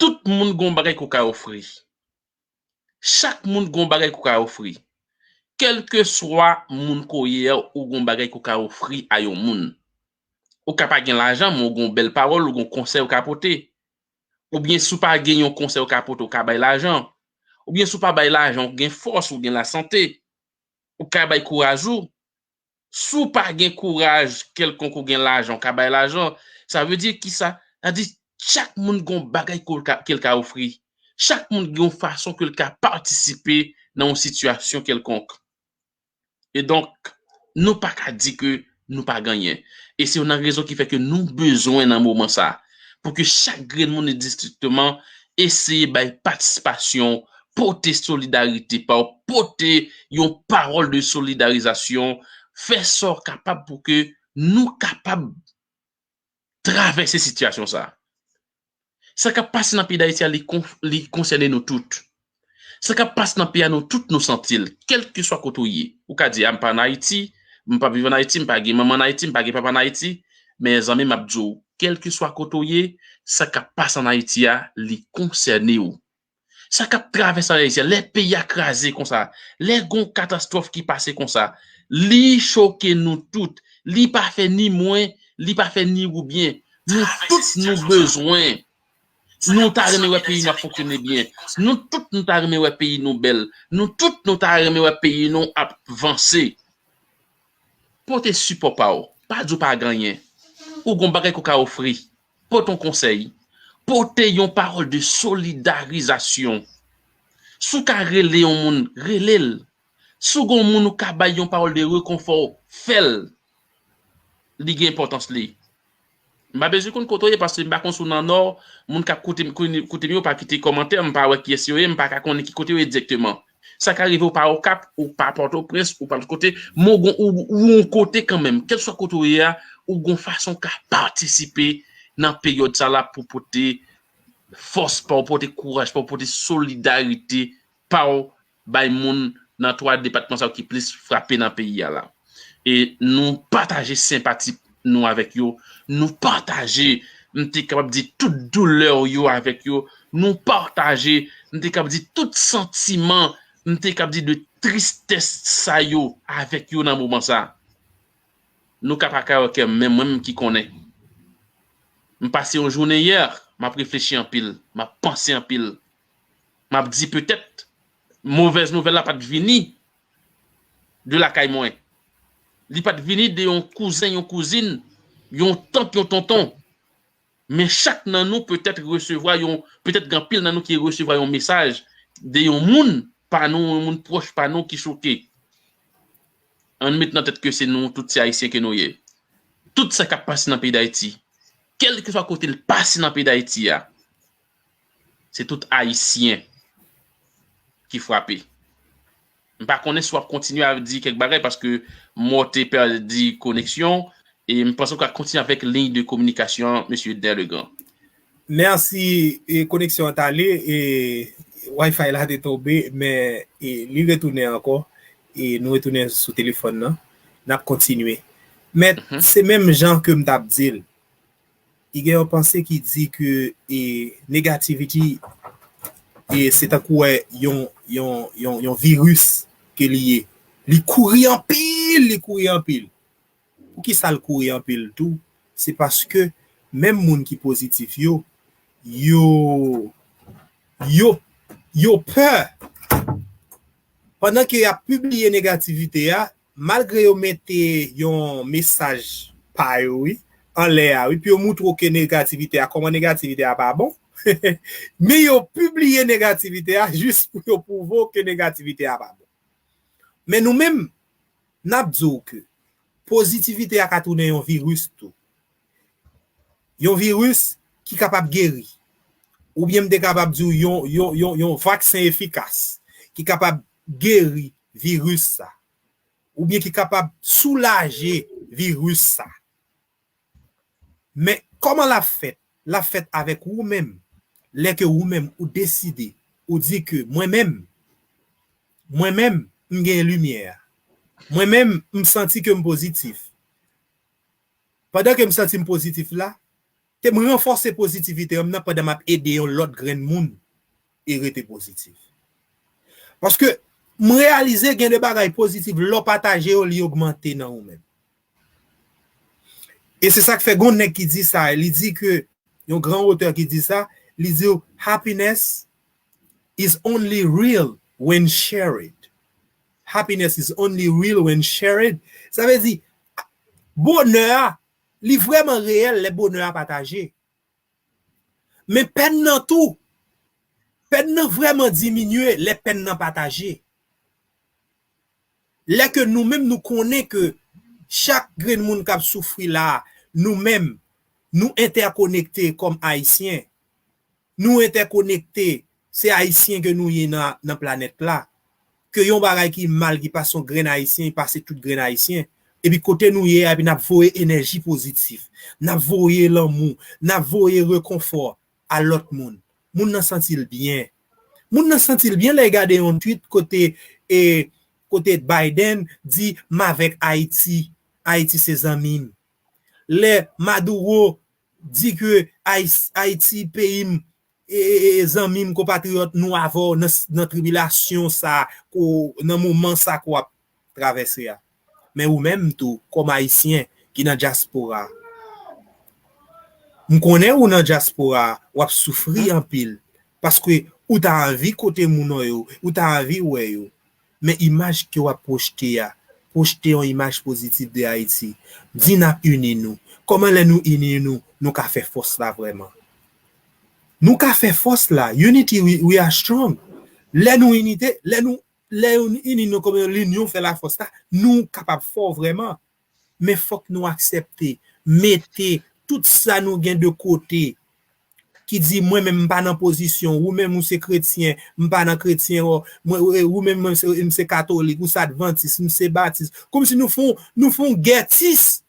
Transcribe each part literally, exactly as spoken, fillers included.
Tout moun gon bagay ke w ka ofri. Chak moun gon bagay ke w ka ofri. Kèlkeswa moun ke w ye a, ou gon bagay ke w ka ofri a yon moun. Ou ka pa gen lajan, men w gon bèl pawòl, ou gon konsèy ou ka pote. Oubyen si w pa gen yon konsèy ou ka pote, ou ka bay lajan. Oubyen si w pa bay lajan, ou gen fòs, ou gen lasante. Ou ka bay kouraj ou. Si w pa gen kouraj kèlkonk, ou gen lajan, ou ka bay lajan. Sa vle di kisa? Sa di chak moun gon bagay ke l ka, ke l ka ofri. Chak moun gen yon fason ke l ka patisipe nan yon sitiyasyon kèlkonk. E donk, nou pa ka di ke nou pa gen anyen. E se youn nan rezon ki fè ke nou bezwen nan moman sa, pou ke chak grenn moun nan distrikteman eseye bay patisipasyon, pote solidarite pa w, pote yon pawòl de solidarizasyon, fè sa w kapab pou ke nou kapab travèse sitiyasyon sa. Sa k ap pase nan peyi Dayiti a, li kon-, li konsène nou tout. Sa k ap pase nan peyi a, nou tout nou santi l, kèlkeswa kote w ye. Ou ka di, a, m pa ann Ayiti, m p ap viv ann Ayiti, m pa gen manman ann Ayiti, m pa gen papa ann Ayiti, men zanmi, m ap di w, kèlkeswa kote w ye, sa k ap pase ann Ayiti a, li konsène w. Sa k ap travèse ann Ayiti a, lè peyi a kraze konsa, lè gon katastwòf ki pase konsa, li choke nou tout. Li pa fè ni mwen, li pa fè ni ou byen. Nou tout nou bezwen. Nou ta renmen wè peyi nou ap fonksyone byen. Nou tout nou ta renmen wè peyi nou bèl. Nou tout nou ta renmen wè peyi nou ap vanse. Pote sipò pa w. Pa di w pa gen anyen. Ou gon bagay ke w ka ofri. Pote yon konsèy. Pote yon pawòl de solidarizasyon. Si w ka rele yon moun, rele l. Si w gon moun ou ka bay yon pawòl de rekonfò, fè l. Li gen enpòtans li. M pa bezwen konn kote w ye, paske m pa konn si w nan Nò, moun k ap koute m, koute, koute m yo pa kite kòmantè, m pa wè kiyès yo ye, m pa ka konnen ki kote yo ye dirèkteman. Sa ka rive w pa Okap, ou pa Pòtoprens, ou pa lòt kote, men w gon, ou, ou yon kote kanmenm. Kèlswa kote w ye a, ou gon fason w ka patisipe nan peryòd sa la pou pote fòs pa w, pote kouraj pa w, pote solidarite pa w bay moun nan twa depatman sa yo ki plis frape nan peyi a la. E nou pataje senpati nou avèk yo. Nou pataje, m te kapab di, tout doulè yo avèk yo. Nou pataje, m te kapab di, tout santiman, m te kapab di, de tristès sa yo avèk yo nan moman sa. Nou ka pa ka wè kè m, men mwen menm ki konnen. M pase yon jounen yè, m ap reflechi anpil, m ap panse anpil. M ap di petèt, movèz nouvèl la pa t vini de lakay mwen. Li pa t vini de yon kouzen, yon kouzin, yon tant, yon tonton. Men chak nan nou petèt resevwa yon, petèt gen anpil nan nou ki resevwa yon mesaj de yon moun pa nou, yon moun pwòch pa nou ki choke. Ann met nan tèt ke se nou tout se Ayisyen ke nou ye. Tout sa k ap pase nan peyi Dayiti, kèlkeswa kote l pase nan peyi Dayiti a, se tout Ayisyen ki frape. M pa konnen si w ap kontinye a di kèk bagay paske m wè w te pèdi koneksyon e m panse w ka kontinye avèk liy de kominikasyon an, mesye Edner Legrand. Mèsi. E, koneksyon an t ale, e, Wi-Fi la te tonbe, men, e, li retounen ankò. E, nou retounen sou telefòn nan. N ap kontinye. Men, se menm jan ke m t ap di l. I gen yon panse ki di ke, e, negativity, e, se tankou wè yon, yon, yon, yon viris ke li ye. Li kouri anpil, li kouri anpil. Poukisa l kouri anpil tou? Se paske menm moun ki pozitif yo, yo, yo, yo pè. Pandan ke y ap pibliye negativite a, malgre yo mete yon mesaj pa yo, wi, anlè a, wi, pou yo moutre w ke negativite a, kòman negativite a pa bon, men yo pibliye negativite a jis pou yo pwouve w ke negativite a pa bon. Men nou menm, n ap di w ke pozitivite a ka tounen yon viris tou. Yon viris ki kapab geri. Oubyen m te kapab di w yon, yon, yon, yon vaksen efikas ki kapab geri viris sa. Oubyen ki kapab soulaje viris sa. Men kòman l ap fèt? L ap fèt avèk ou menm. Lè ke ou menm ou deside, ou di ke mwen menm, mwen menm, m gen limyè. Mwen menm, m santi ke m pozitif. Pandan ke m santi m pozitif la, te m ranfòse pozitivite m nan pandan m ap ede yon lòt grenn moun e rete pozitif. Paske m reyalize gen de bagay pozitif, lè w pataje yo, li ogmante nan ou menm. E se sa k fè gon nèg ki di sa, li di ke, yon gran otè ki di sa, li di w, happiness is only real when shared. Happiness is only real when shared. Sa vle di, bonè a, li vrèman reyèl lè bonè a pataje. Men pèn nan tou, pèn nan vrèman diminye lè pèn nan pataje. Lè ke nou menm nou konnen ke chak grenn moun k ap soufri la, nou menm, nou entèkonekte kòm Ayisyen. Nou entèkonekte, se Ayisyen ke nou ye nan, nan planèt la. Ke yon bagay ki mal ki pase yon grenn Ayisyen, li pase tout grenn Ayisyen. Epi kote nou ye a, epi n ap voye enèji pozitif. N ap voye lanmou, n ap voye rekonfò a lòt moun. Moun nan santi l byen. Moun nan santi l byen lè l gade yon tweet kote, e, kote Biden di, "M avèk Ayiti. Ayiti se zanmi m." Lè Maduro di ke Ayis-, Ayiti peyi m, e, e, e, zanmi m, konpatriyòt, nou avè w nan, nan tribilasyon sa, ko, nan moman sa ke w ap travèse a. Men ou menm tou, kòm Ayisyen ki nan dyaspora, m konnen ou nan dyaspora, w ap soufri anpil, paske ou ta anvi kote moun yo, ou ta anvi wè yo. Men imaj ke w ap pwojte a, pwojte yon imaj pozitif de Ayiti. Di n ap ini nou. Kòman lè nou ini nou, nou ka fè fòs la vrèman? Nou ka fè fòs la. Unity, we, we are strong. Lè nou inite, lè nou, lè nou ini nou kòm yon linyon fè lafòs la, nou kapab fò vrèman. Men fòk nou aksepte, mete tout sa nou gen de kote, ki di, "Mwen menm, m pa nan pozisyon, ou menm, ou se kretyen, m pa nan kretyen, ou, mwen, ou, ou menm, mwen, se, m se katolik, ou se advantis, m se batis." Kòmsi nou fè yon, nou fè yon gè tis,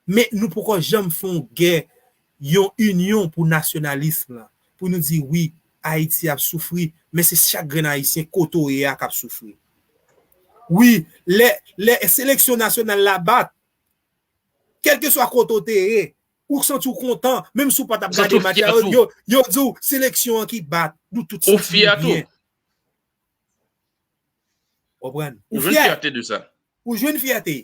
men nou poko janm fè yon gè, yon inyon pou nasyonalism lan, pou nou di, wi, Ayiti ap soufri, men se chak grenn Ayisyen kote w ye a k ap soufri. Wi, lè, lè seleksyon nasyonal la bat, kèlkeswa kote w te ye, ou santi w kontan, menm si w pa t ap gade match la, yo, yo, yo di w, seleksyon an ki bat, nou tout santi nou byen. Ou jwenn fyète de sa. Ou jwenn fyète.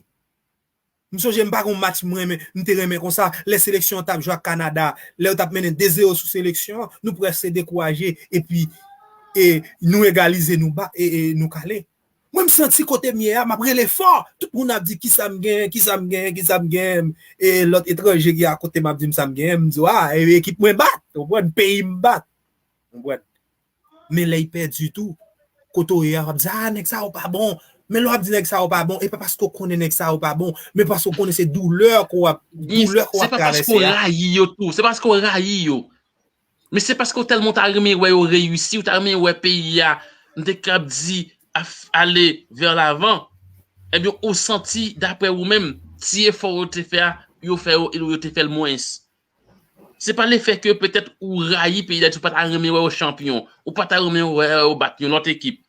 M sonje m pa gon match m renmen, m te renmen konsa, lè seleksyon an t ap jwe ak Kanada, lè yo t ap mennen de zewo sou seleksyon an, nou prèske dekouraje, epi, e, nou egalize, nou ba, e, e, nou kale. Mwen, m santi kote m ye a, m ap rele fò. Tout moun ap di, "Kisa m genyen, kisa m genyen, kisa m genyen?" E lòt etranje ki akote m ap di m sa m genyen, m di, "A, e, ekip mwen bat." Ou konprann? Peyi m bat. Ou konprann? Men lè y pèdi tou, kote w ye a, w ap di, "A, nèg sa yo pa bon." Men lè w ap di nèg sa yo pa bon, e pa paske w konnen nèg sa yo pa bon, men paske w konnen se doulè ke w ap, doulè ke w ap travèse a. Se pa paske w rayi yo tou, se pa paske w rayi yo. Men se paske w tèlman w ta renmen wè yo reyisi, w ta renmen wè peyi a, m te kab di, a f-, ale vè lavan. Ebyen, ou santi, daprè ou menm, ti efò yo te fè a, yo fè yo, yo te fè l mwens. Se pa lefè ke petèt ou rayi peyi Dayiti, ou pa ta renmen wè yo chanpyon, ou pa ta renmen wè yo bat yon lòt ekip.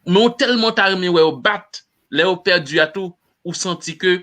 Men ou tèlman ta renmen wè yo bat, lè yo pèdi a tou, ou santi ke